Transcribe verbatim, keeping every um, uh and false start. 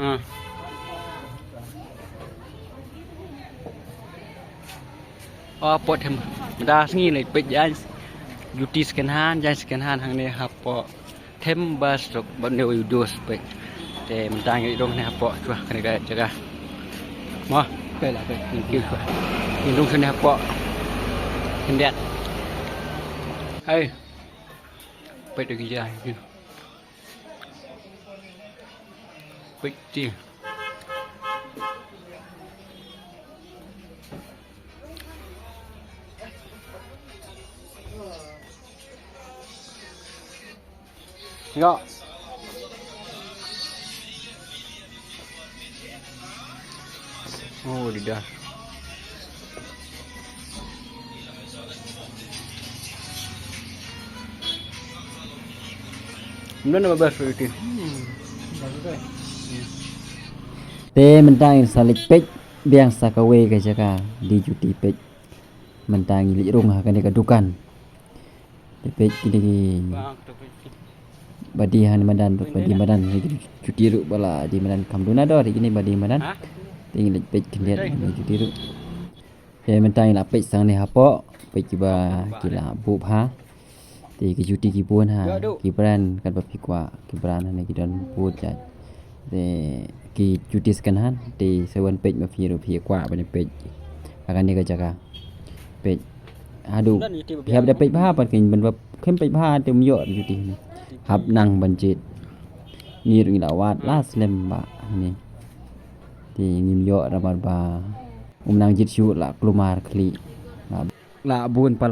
Ah. Oh, hapoh them. Mynta sngi leit peit jaiñ juti second hand, jaiñ second hand hangne hapoh them bus stop, bad ne u dos peit. Te mynta ngi rung ne hapoh chwa kane ka jaka. Mo, peit la peit. Thank you chwa. Ngi rung ne hapoh khyndiat. Hai. Peit ki jaiñ. Peit ti. Ya. Oh, di dah. Mano ba best quality? Te mynta ngin sa leit peit biang sa kawei ka jaka di juti peit. Mynta ngi leit rung ha kane ka dukan. Te peit kine ki ba die ha madan, ba die madan, ki juti ruh ba la die madan, kam duna dor kine ba die madan. Te ngi leit peit khyndiat ki juti ruh. Te mynta ngi la peit sang ne hapoh, peit kiba ki la buh bha. Te ki juti ki bun ha, ki brand katba phi kwah, ki brand ha ne ki don bun jait. Te ki juti second hand, te sa wan peit ma phi ruh phi kwah ban peit. Ha kane ka jaka. Peit. Haduh phi hap da peit bha pat kin ban ba khem peit bha te um ïoh juti ne. Hap nang ban jied. Ngi ruh ngi la wad la slem ba ne. Te ngim ïoh namar ba um nang jied shuh la kulmar khlieh. La, la bun pal.